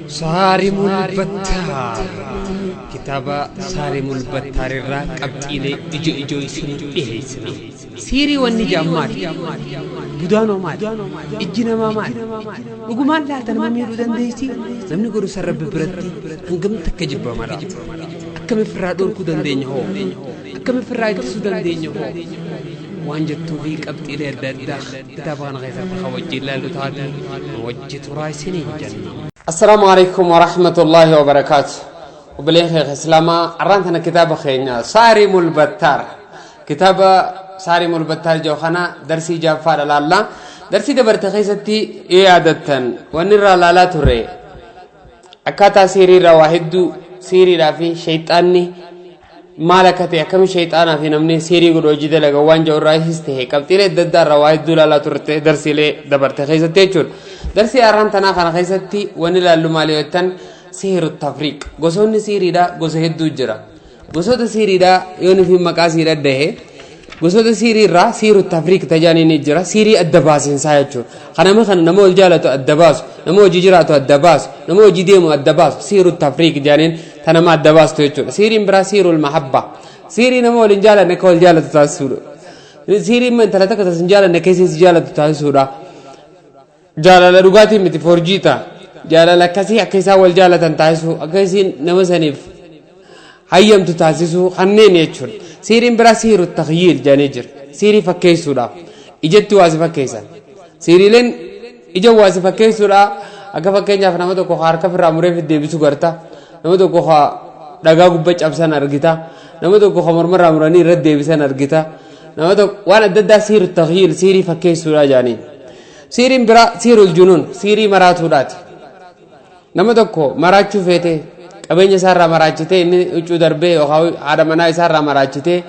Saarimul Battaar, kitaaba Saarimul Battaar irraa qabxiilee ijoo ijoo isinii dhiheessina. Siirii wanni ja'an maali? Budaanoo maali? Ijji namaa maali? Dhugumaan laata nama miidhuu dandeessi? Namni godhu san Rabbi biratti hangam takka jibbama laata? Akkami ofirraa dhorkuu dandeenya hoo? Akkami ofirraa ittisuu dandeenya hoo? Waan jettuu fi qabxiilee adda addaa kitaaba kana keessatti kan wajjin ilaallu taate nu wajji turaa isiniin jenna. Assalaamu alaikum warahmatullaahi wabarakaatu. Obboleen keenya Islaamaa, arraan tana kitaaba keenya Saarimul Battaar, kitaaba Saarimul Battaar jedhu kana darsii ja'affaadha laalla. Darsii dabarte keessatti yoo yaadattan, wanni irraa laalaa turre akkaataa siirii irraa waa hedduu, siiriidhaa fi sheeyxaanni maal akka ta'e, akkami sheeyxaanaa fi namni siirii godhu hojii dalaga waan jedhu irraa his ta'e, qabxiilee adda addaa irraa waa hedduu ilaalaa turte darsiilee dabarte keessatti jechuudha. Darsii arraan tanaa kana keessatti wanni ilaallu maali yoo jettan, sihiru tafriiq. Gosoonni siiriidhaa gosa hedduu jira. Gosoota siiriidhaa yoo nufi maqaa sii dhadhahe, gosoota siirii irraa siiru tafriiq tajaanii ni jira. Siirii adda baasinsaa jechuudha. Kan nama kana nama wal jaalatu adda baasu, nama hojii jiraatu adda baasu, nama hojii deemu adda baasu, siiru tafriiq jaaniin, ta nama adda baastu jechuudha. Siiriin biraa siirul mahabba. Siirii nama waliin jaalanne akka wal jaalatu taasisuudha. Siiriin intala takka tasin jaalanne akka isiin si jaalatu taasisuudha. Jaalala dhugaatii miti, forjii ta'a. Jaalala akkasii akka isaan wal jaalatan taasisuu, akka isiin nama saniif hayyamtu taasisuu kanneen jechuudha. Siiriin biraa siiru takhyiil jedhanii jira. Siirii fakkeessuudhaaf. Ijatti waa si fakkeessan. Siiriileen ija waa si fakkeessuudha. Akka fakkeenyaaf nama tokko harka ofirraa muree deebisu garta. Nama tokko dhagaa gubba cabsan argita. Nama tokko mormarraa muranii irra deebisan argita. Nama tokko waan adda addaa siiru takhyiil, siirii fakkeessuudha jedhanii. Siiriin biraa siirul junuun, siirii maraatuudhaati. Nama tokko maraachuu feete, qabeenya isaarraa maraachitee inni huccuu darbee, yookaan haadha manaa isaarraa maraachitee,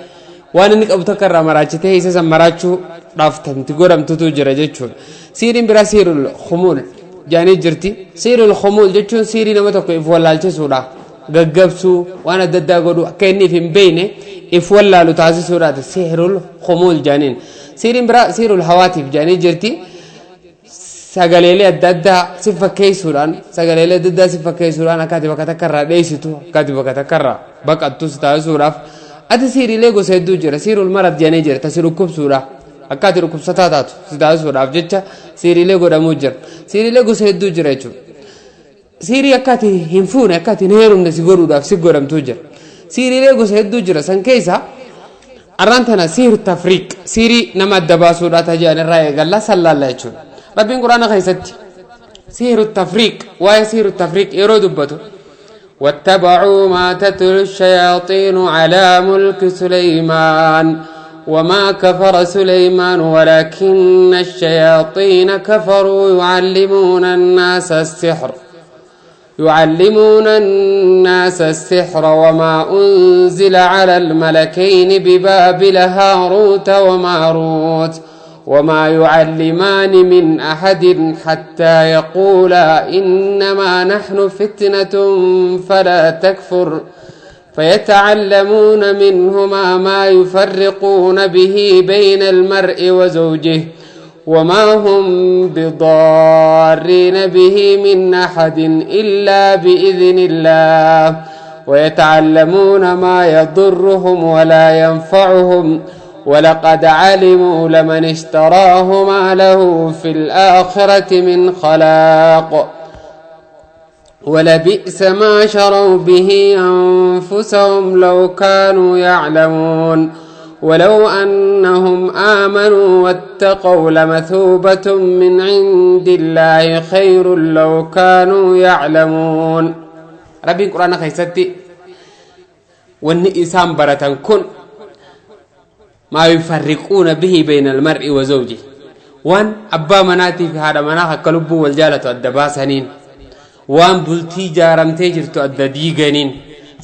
waan inni qabu takka irraa maraachitee isa san maraachuudhaaf tanti godhamtutu jira jechuudha. Siiriin biraa siirul khumuul jedhanii jirti. Siirul khumuul jechuun siirii nama tokko if wallaalchisuudha. Gaggabsuu, waan adda addaa godhuu, akka inni if hin beekne if wallaalu taasisuudhaati siirul khumuul jedhaniin. Siiriin biraa siirul hawaatiif jedhanii jirti. Sagaleelee adda addaa si fakkeessuudhaan, sagaleelee adda addaa si fakkeessuudhaan akka ati bakka takka irraa dheessitu, akka ati bakka takka irraa baqattu si taasisuudhaaf. Ati siiriilee gosa hedduu jira. Siirul marad jedhanii jira, tasi dhukkubsuudha. Akka ati dhukkubsataa taatu si taasisuudhaaf jecha siiriilee godhamuu jira. Siiriilee gosa hedduu jira jechuudha. Siirii akka ati hin fuune, akka ati hin heerumne si godhuudhaaf si godhamtuu jira. Siiriilee gosa hedduu jira. San keessa arraan tana siiru tafriiq, siirii nama adda baasuudhaa tajaajila irraa eegallaa sallaalla jechuudha. Rabbiin Quraana keessatti siiru tafriiq, waa'ee siiru tafriiq yeroo dubbatu, واتبعوا ما تتلو الشياطين على ملك سليمان وما كفر سليمان ولكن الشياطين كفروا يعلمون الناس السحر يعلمون الناس السحر وما أنزل على الملكين ببابل هاروت وماروت وما يعلمان من أحد حتى يقولا إنما نحن فتنة فلا تكفر فيتعلمون منهما ما يفرقون به بين المرء وزوجه وما هم بضارين به من أحد إلا بإذن الله ويتعلمون ما يضرهم ولا ينفعهم ولقد علموا لمن اشتراه ما له في الآخرة من خلاق ولبئس ما شروا به أنفسهم لو كانوا يعلمون ولو أنهم آمنوا واتقوا لمثوبة من عند الله خير لو كانوا يعلمون. ربي القرآن خيستي wanni isaan baratan kun maa yufarriquuna bihi bayna almar'i wa zawji, waan abbaa manaatii fi haadha manaa akka lubbuu wal jaalatu adda baasaniin, waan bultii jaaramtee jirtu adda diiganiin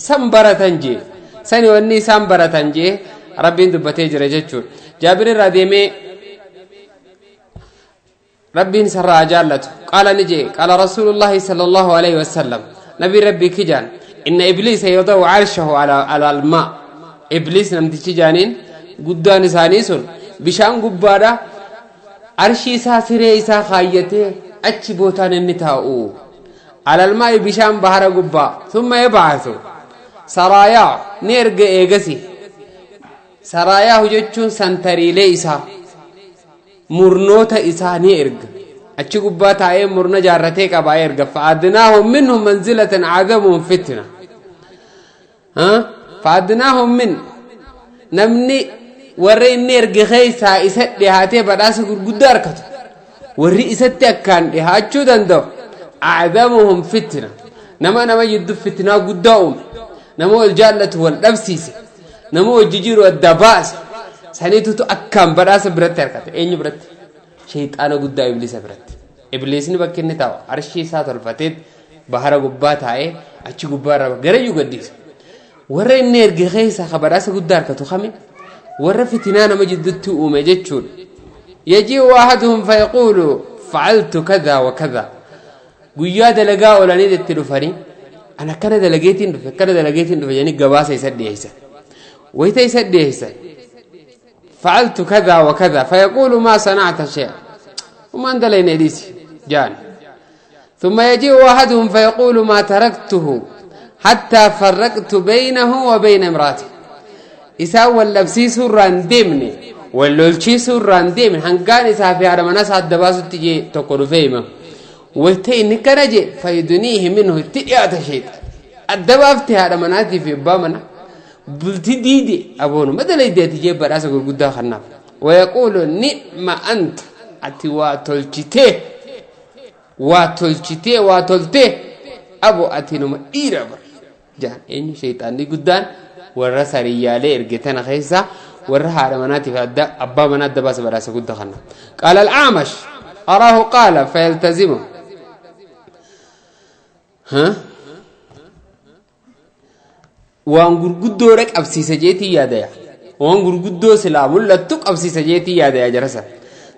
san baratan jee. Sani wanni isaan baratan jee Rabbiin dubbatee jira jechuudha. Jaabir irraa deemee, Rabbiin isarraa haa jaallatu, qaala ni jee, qaala Rasuulullaahi sallallahu alaihi wasallam, nabii Rabbii kijaan, inna ibliisa yada'u arshahu ala almaa. Ibliis namtichi jaaniin guddaan isaanii sun bishaan gubbaadha arshii isaa, siree isaa kaayyatee achi bootaan inni taa'u. Alal maa'i bishaan bahara gubbaa. Thumma yab'athu saraayaa ni erga eegasi. Saraayaa jechuun santariilee isaa, murnoota isaa ni erga. Achi gubbaa taa'ee murna jaarratee qabaa erga. Fa'adnaahum minhum manzilatan a'zamuhum fitna. Fa'adnaahum min namni warra inni erge keessaa isa dhihaatee badhaasa gurguddaa argatu, warri isatti akkaan dhihaachuu danda'u, a'zamuhum fitna, nama nama jidduu fitnaa guddaa uume, nama wal jaallatu wal dhabsiise, nama wajji jiru adda baase, saniitutu akkaan badhaasa biratti argata. Eenyu biratti? Shayxaana guddaa Ibliisa biratti. Ibliisni bakki inni taa'u arshii isaa tolfatee bahara gubbaa taa'ee achi gubbaa irra garayyuu gaddiisa. Warra inni erge keessaa ka badhaasa guddaa argatu kami? Warra fitinaa nama jidduutti uume jechuudha. Yaji'u ahaduhum fayaquulu facaltu kadhaa wa kadhaa. Guyyaa dalagaa oolanii itti dhufanii, an akkana dalageetiin dhufe, akkana dalageetiin dhufe jedhanii gabaasa isa dhiyeessan. Wayita isa dhiyeessan, facaltu kadhaa wa kadhaa, fayaquulu maa sanacta shay'a, umaan dalayne dhiisi jaan. ثم يجيء أحدهم فيقول ما تركته حتى فرقت بينه وبين امرأته. Isaa wal dhabsiisuu irraan deemne, wal lolchiisuu irraan deemne, hangaan isaa fi haadha manaa isaa adda baasutti jee tokko dhufee hima. Wayita inni kana jee, fayyaduniihi minhu, itti dhiyaata sheexan. Adda baafte haadha manaatii fi abbaa manaa, bulti diide, aboonu madalaydeeti jee badhaasa gurguddaa kannaaf. Wayaquulu ni'ma anta, ati waa tolchitee, waa tolchitee, waa toltee, abo ati numa dhiira bar jaan. Eenyu? Sheexaanni guddaan warra sariyyaalee erge tana keessa warra haadha manaatiif adda abbaa manaa adda baasa badhaasa guddaa kana. Qaala al-A'mash araahu qaala fayaltazimu. Ha? Waan gurguddoodha qabsiisa jeetii yaadaya. Waan gurguddoo silaa mul'attu qabsiisa jeetii yaadaya jarasa.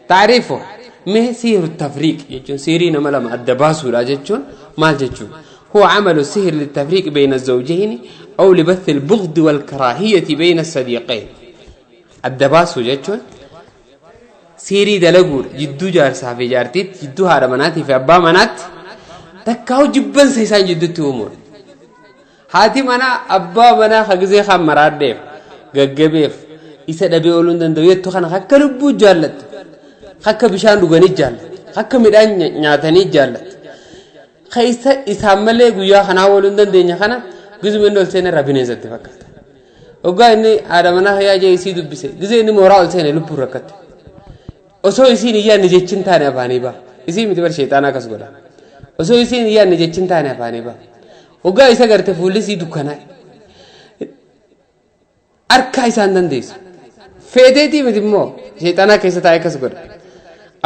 Taariifo mee sihiru tafriiq jechuun, sihirii nama lama adda baasuudha jechuun maal jechuun? هو عمل السحر للتفريق بين الزوجين أو لبث البغض والكراهية بين الصديقين. Adda baasuu jechuun siirii dalaguudha jidduu jaarsaa fi jaartiitti, jidduu haadha manaatii fi abbaa manaatti, takkaa'u jibbansa isaan jidduutti uumuudha. Haati manaa abbaa manaa hagizee kan maraadheef gaggabeef isa dhabee ooluu hin danda'u jettu kana akka lubbuu jaallattu, akka bishaan dhuganii jaallattu, akka midhaan nyaatanii jaallattu. Keessa isaan malee guyyaa kanaa ooluu hin dandeenya kana gizuma inni ol seene irraa bineensatti fakkaata. Hoggaa inni haadha manaa hayyaa jee isii dubbise, gizee inni mooraa ol seene lubbuun rakkatte. Osoo isiin iyyaanne jechin taane afaanii ba'a. Isii miti bar, sheexaana akkas godha. Osoo isiin iyyaanne jechin taane afaanii ba'a. Hoggaa isa garte fuulli isii dukkanaa'e. Harkaa isaan dandeessu. Feeteetii miti immoo, sheexaanaa keessa taa'ee akkas godha.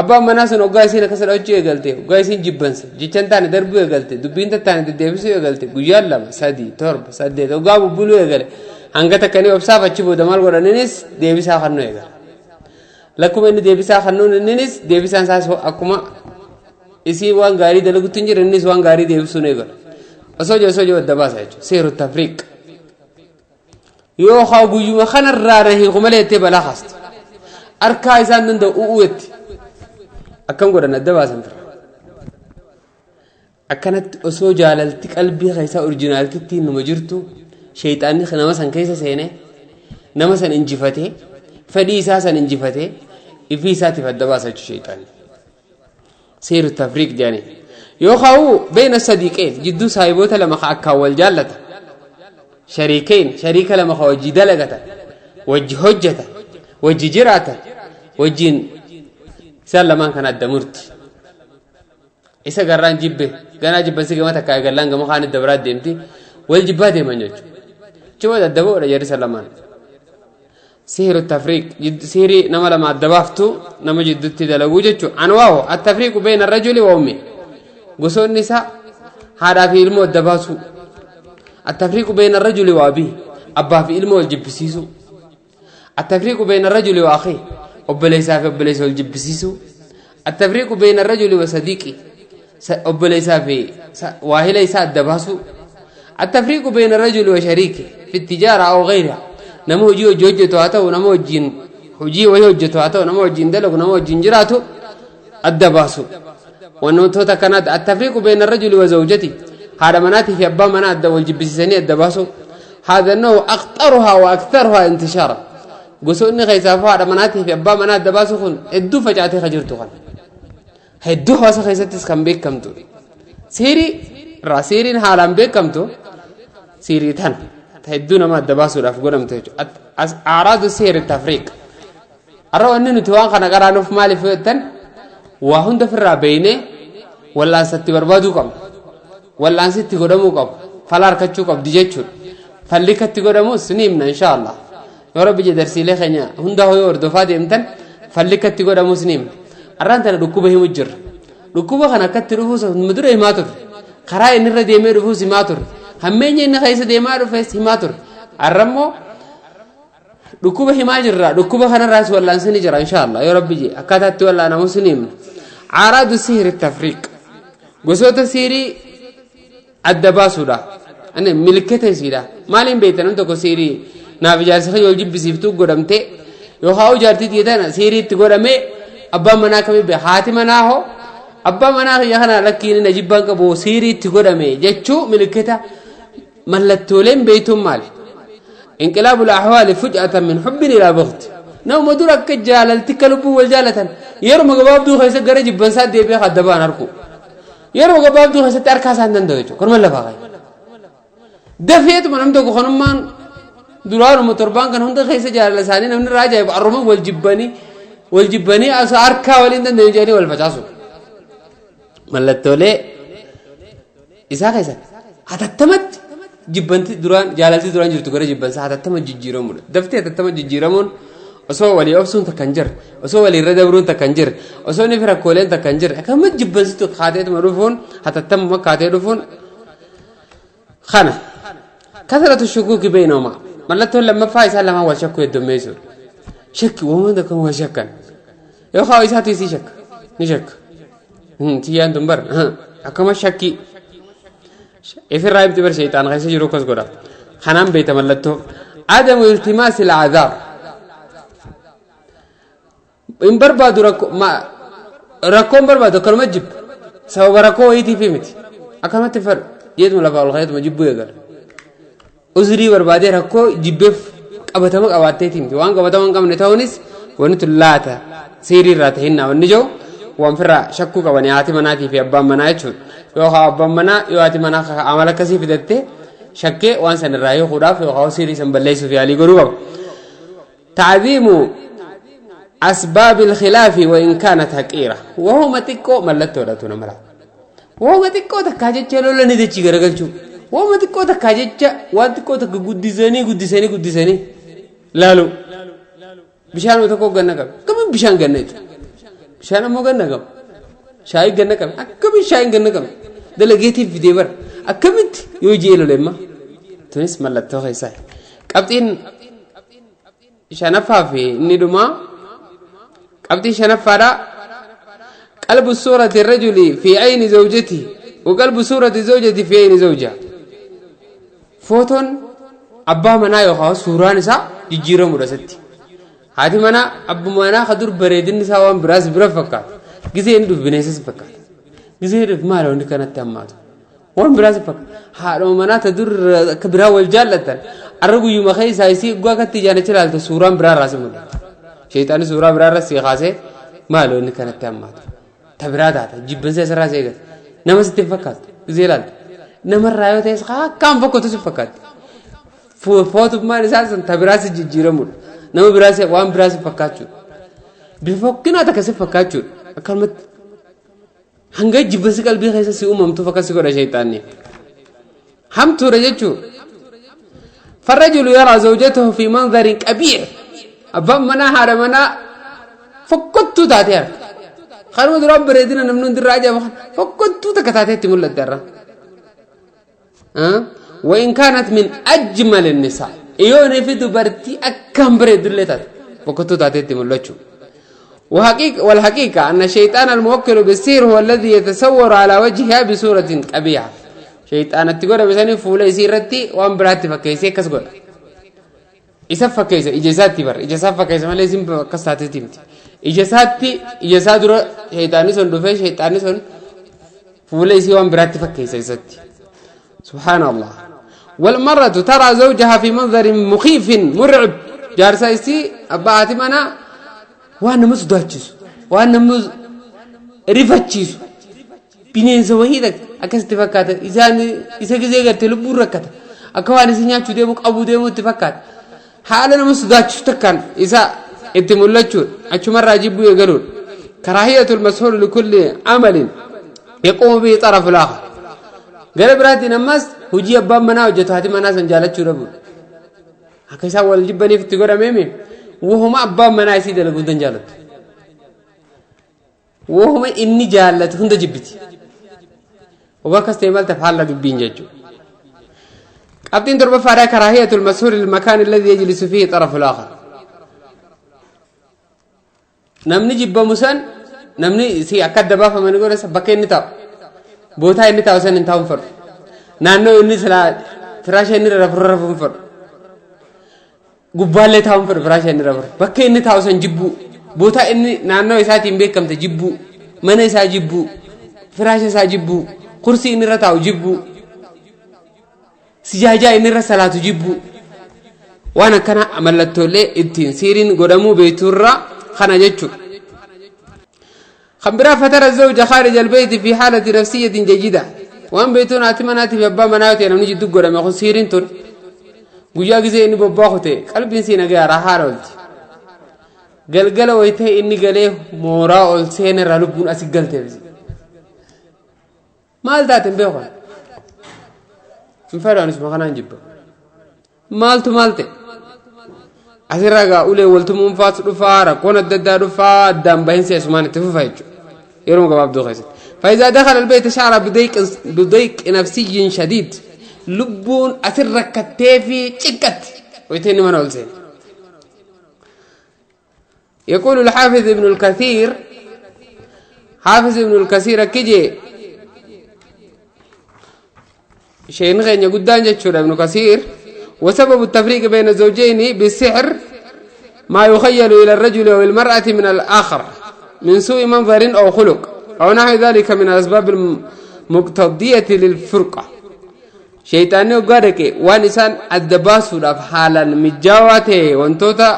Abbaan manaa sun hoggaa isiin akkas dhawachuu eegalte, hoggaa isiin jibbansa, jechan taane darbuu eegalte, dubbiin tattaane deddeebisuu eegalte, guyyaan 2, 3, 7, 8 hoggaa bubbuluu eegale, hanga takkanii obsaaf. Achi booda maal godhaninis deebisaa kannuu eegala. Lakkuma inni deebisaa kannuun, inninis deebisaan isaas akkuma isii waan gaarii dalagutti hin jiru, innis waan gaarii deebisuun eegala. Osoo jiru osoo jiru adda baasa jechuudha. Seeru tafriiq. Yoo haa guyyuma kanarraa na hiiku malee jettee balaa kaaste. Harkaa isaan danda'u u'uu jetti. Akkam godhan? Adda baasan fira. Akkanatti osoo jaalalti qalbii keessaa orjinaaltitti numa jirtu, sheexaanni nama san keessa seenee nama san injifatee, fedhii isaa san injifatee, ifii isaatiif adda baasa jechuudha sheexaanni. Seeru tafriiq jedhanii. Yoo kaa'u beena sadiiqeen, jidduu saahiboota lama ka akkaan wal jaallata. Shariikeen, shariika lama ka wajji dalagatan, wajji hojjetan, wajji jiraatan, wajjiin isaan lamaan kan adda murti. Isa garraan jibbe ganaa jibbansi gama takka eegallaan gama kaan idda biraa deemti, wal jibbaa deeman jechuudha. Achi booda adda ba'uudha jarri isa lamaan. Sihiru tafriiq, sihirii nama lama adda baaftu nama jidduutti dalaguu jechuudha. Anwaahu at-tafriiqu bayna rajuli wa ummi. Gosoonni isaa haadhaa fi ilmoo adda baasuu. At-tafriiqu bayna rajuli wa abii, abbaa fi ilmoo wal jibbisiisuu. At-tafriiqu bayna rajuli wa akhii, obboleessaa fi obboleessa wal jibbisiisuu. At-tafriiqu bayna rajuli wa sadiiqi, obboleessaa fi waahila isaa adda baasuu. At-tafriiqu bayna rajuli wa shariiki fi tijaara aw ghayriha, nama hojii hojii hojjetu haa ta'u, nama wajjin hojii wayii hojjetu haa ta'u, nama wajjin dalagu, nama wajjin jiraatu adda baasu. Wantoota akkanaatti attafriiqu beena rajuli wa zawjati haadha manaatii fi abbaa manaa adda wal jibbisiisanii adda baasu. Haadha annahu aqxaruhaa wa aktharuhaa intishaara. Gosoonni keessaafuu haadha manaatii fi abbaa manaa adda baasu kun hedduu facaatee ka jirtu kana. Hedduu hawaasa keessattis kan beekamtu. Siirii irraa siiriin haalaan beekamtu siirii tana. Hedduu nama adda baasuudhaaf godhamtu jechuudha. Aaraadu siiri tafriiq. Har'a wanni nuti waan kana qaraanuuf maaliif yoo jettan waa hunda ofirraa beeynee wallaansa itti barbaaduu qabna. Wallaansi itti godhamuu qabu. Fala harkachuu qabdi jechuudha. Falli akka itti godhamus ni himna insha Allah. Yoo Rabbi jedhe darsiilee keenya hunda yoo hordofaa deemtan falli akka itti godhamus ni himna. Har'aan tana dhukkuba himu jirra. Dhukkuba kana akka itti dhufuus hunduma dura himaa turre. Karaa inni irra deemee dhufuus himaa turre. Hammeenya inni keessa deemaa dhufes himaa turre. Har'a immoo dhukkuba himaa jirra. Dhukkuba kanarraas wallaansi ni jira insha Allah. Yoo Rabbi jedhe akkaataa itti wallaanamus ni himna. Aaraadu sihiri tafriiq. Gosoota sihirii adda baasuudha. Ani milikkata isiidha. Maaliin beekta namni tokko sihirii naaf ijaarsa kiyya wal jibbisiiftuu godhamtee yookaan ijaartii tiyya tana sihirii itti godhamee abbaan manaa akkamii beeka haati manaa hoo abbaa manaa kiyya kana lakkiin na jibbaan qabu sihirii itti godhame jechuu milikkata mallattooleen beektuun maali? Inqilaabul ahwaali fuj'atan min hubbin ilaa bughd. Nama dura akka jaalalti akka lubbuu wal jaalatan yeruma gabaabduu keessa gara jibbansaa deebi'ee adda ba'an arku. Yeruma gabaabduu keessatti harkaa isaan danda'u jechuudha. Kanuma lafaa ka'e. Dafeetuma namni tokko kanummaan duraanuma torbaan kan hunda keessa jaalala isaanii namni irraa ajaa'ibu arruma wal jibbanii wal jibbanii osoo harkaa waliin danda'u jedhanii wal facaasu. Mallattoolee isaa keessatti hatattamatti jibbanti duraan jaalalti duraan jirtu gara jibbansaa hatattama jijjiiramudha. Daftee hatattama jijjiiramuun osoo walii obsuun takka hin jirre, osoo walii irra dabruun takka hin jirre, osoo inni fi rakkooleen takka hin jirre, akkama jibbansitu kaateetuma dhufuun hatattamuma kaatee dhufuun kana. Kasratu shukuuki beeynooma. Mallattoon lammaffaa isaan lamaan wal shakkuu heddummeessuudha. Shakki uumamaan takka wal shakkan. Yookaan isaatu isii shakka. Ni shakka. Tiyyaan tun bar akkama shakkii. Ifirraa himti bar sheexaan keessa jiru akkas godha. Kanaan beekta mallattoo. Adamu iltimaasi al'azaab. Hin barbaadu rakkoo hin barbaadu akkanuma jibba. Sababa rakkoo wayiitiif miti. Akkanumatti fedhu. Jeetuma lafaa ol ka'eetuma jibbuu eegala. Uzrii barbaadee rakkoo jibbeef qabatama qabaatteeti miti. Waan qabatama hin qabne ta'uunis wanni tun laata siirii irraa tahinnaa wanni jiru waan firraa shakkuu qabani haati manaatii fi abbaan manaa jechuudha. Yoo haa abbaan manaa yoo haati manaa amala akkasii fidatte shakkee waan san irraa hiikuudhaaf yookaan siirii san balleessuuf yaalii godhuu qaba. Ta'ziimu asbaabil khilaafi wa in kaanat haqiira. Wahuma xiqqoo mallattoodha tun amala. Wahuma xiqqoo takkaa jecha lola ni dachii garagalchuu. Wahuma xiqqoo takkaa jecha waan xiqqoo takka guddisanii guddisanii guddisanii laalu. Bishaan tokko ganna qabe. Akkamiin bishaan ganna jechuudha. Bishaan ammoo ganna qaba. Shaayii ganna qabe. Akkamiin shaayiin ganna qabe. Dalageetiif fidee bara. Akkamitti yoo ji'ee lolemma. Tunis mallattoo keessaa. Qabxiin shanaffaa fi inni dhumaa qabxii shanaffaadha. Qalbu suurati rajuli fi ayni zawjati wa qalbu suurati zawjati fi ayni zawjiha. Footoon abbaa manaa yookaan suuraan isaa jijjiiramudha sitti. Haati manaa abbuma manaa ka dur bareedinni isaa waan biraas bira fakkaata. Gisee inni dhufu bineensas fakkaata. Gisee inni dhufu maali wanni kanatti hammaatu. Waan biraas fakkaata. Haadhuma manaa ta dur akka biraa wal jaallatan. Arra guyyuma keessaa isii dhugaa akkatti ijaan achi ilaalte suuraan biraa irraa si mul'ata. Sheexaanni suuraa biraa irra si kaasee maali wanni kanatti hammaatu. Ta biraa taata jibbansa isarraa si eegata. Nama sitti hin fakkaattu gisee ilaalte. Namarraa yoo ta'es akkaan fokkatu si fakkaatti. Footummaan isaa sun ta biraa si jijjiiramudha. Nama biraa si waan biraa si fakkaachuudha. Bifa fokkinaa takka si fakkaachuudha. Akkanumatti hanga jibbansi qalbii keessa si uumamtuuf akkas si godha sheexaanni. Hamtuudha jechuudha. Farrajulu yaraa zawjatahu fi manzarin qabiih. Abbaan manaa haadha manaa fokkottuu taatee arga. Kanuma duraan bareedina namni hundirraa ajaa'ibu fokkottuu takka taatee itti mul'atte har'a. وإن كانت من أجمل النساء يوني في دبرتي أكم بريد اللي تات فكتو تاتي ملوچو وحقيقة والحقيقة أن الشيطان الموكل بالسير هو الذي يتصور على وجهها بصورة قبيحة شيطان تقول بسني فولا يسيرتي وان براتي فكيسي كسقول isa fakkeessa ija isaatti bar ija isaa fakkeessa malee isin akkas taateeti miti ija isaatti ija isaa dura sheexaanni sun dhufee sheexaanni sun Fuula isii waan biraatti fakkeessa isatti. Subhaanallah. والمرة ترى زوجها في منظر مخيف مرعب. Jaarsa isii, abbaa haati manaa, waan nama sodaachisu, waan nama rifachiisu, bineensa wahii akkasitti fakkaata. Isaan isa gizee garte lubbuun rakkata, akka waan isa nyaachuu deemu, qabuu deemu itti fakkaata. Haala nama sodaachisu takkaan isa itti mul'achuun achumarraa jibbuu eegaluun. كراهية المسحور لكل عمل يقوم به طرف الآخر. Gara biraatiin ammas hojii abbaan manaa hojjetu haati manaa san jaalachuu dhabuudha. Akka isaan wal jibbaniif itti godhameemi, wahuma abbaan manaa isii dalagu hunda hin jaalattu. Wahuma inni jaallatu hunda jibbiti. Ogaa akkas ta'e maal ta'e haala dubbiin jechuudha. Qabxiin torbaffaadhaa كراهية المسحور المكان الذي يجلس فيه طرف الآخر. Namni jibbamu san, namni si akka adda baafamanii godhasa, bakka inni taa'u, bootaa inni taa'u san hin taa'u hin fedhu. Naannoo inni silaa firaasha inni irra rafu rafu hin fedhu. Gubbaallee taa'u hin fedhu firaasha inni rafu. Bakka inni taa'u san jibbuu, bootaa inni naannoo isaatiin beekamte jibbuu, mana isaa jibbuu, firaasha isaa jibbuu, kursii inni irra taa'u jibbuu, sijaajaa inni irra salaatu jibbuu. Waan akkana mallattoolee ittiin siiriin godhamuu beekturraa kana jechuudha. Kan biraa فترى الزوج خارج البيت في حالة نفسية جيدة. Waan beektuun haati manaatiif abbaa manaa yoo ta'e, namni jidduu godhame kun siiriin tun, guyyaa gizee inni bobbaa kute qalbiin sii nagaa raahaa oolti. Galgala wayitee inni galee mooraa ol seenerraa lubbuun asi galteef. Maal taate hin beeku. Hin fedhu, anisuma kanaan jibba. Maaltu maal ta'e? Asirraa gaa ulee waltumuun faas dhufaa, rakkoon adda addaa dhufaa, addaan bahinsi asumaan itti fufa jechuudha. Yeroo gabaabduu keessatti. فإذا دخل البيت شعر بضيق نفسي شديد. Lubbuun asirra kattee fi ciqqatti wayitee inni mana ol seene. يقول الحافظ ابن الكثير، حافظ ابن الكثير كجي شيء غير قدان جتشور ابن كثير: وسبب التفريق بين الزوجين بالسحر ما يخيل إلى الرجل أو المرأة من الآخر من سوء منظر أو خلق أو نحو ذلك من الأسباب المقتضية للفرقة. Shayxaanni hoggaa dhaqe waan isaan adda baasuudhaaf haalaan mijaawaa ta'e, wantoota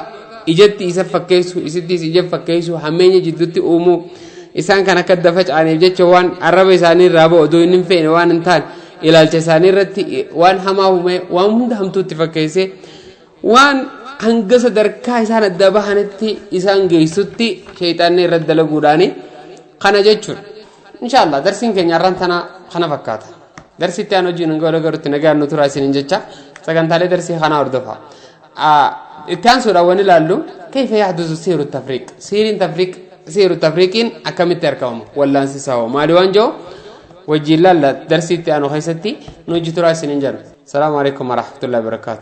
ijatti isa fakkeessu, isittis ija fakkeessu, hammeenya jidduutti uumuu, isaan kan akka adda faca'aniif jecha waan arraba isaanii irraa ba'u odoo inni hin feene, waan hin taane, ilaalcha isaanii irratti waan hamaa uume, waan hunda hamtuutti fakkeessee, waan hanga sadarkaa isaan adda bahanitti isaan geessutti shayxaanni irratti dalaguudhaani kana jechuudha. Inshaallah darsiin keenya har'aan tana kana fakkaata. Darsiitti aan hojiin hanga wal garutti nagaan nu turaa isiniin jecha, sagantaalee darsii kanaa hordofa. Itti aansuudhaan waan ilaallu كيف يحدث سحر التفريق. Siiriin tafriiq, سحر التفريق iin akkamitti argamamu, wallaansi isaa maali waan jiru wajjin laalla darsiitti aanu keessatti. Nu hojii turaa isiniin jenna. السلام عليكم ورحمة الله وبركاته.